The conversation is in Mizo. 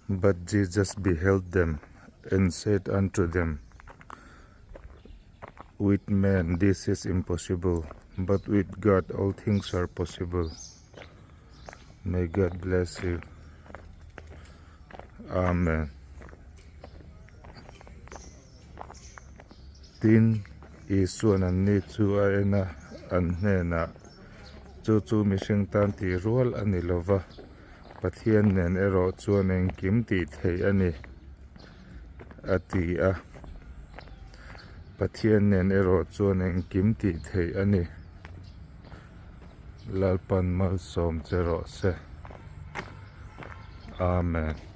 But Jesus beheld them and said unto them, With men this is impossible, but with God all things are possible. May God bless you. Amen. Tin, Isuan anni chu a en a, an hnenah, Chu chu mihring tan tih rual a ni lo va, Pathian nen erawh chuan engkim tih theih a ni, a ti a. Pathian nen erawh chuan engkim tih theih a ni. Lalpan malsawm che rawh se. Amen.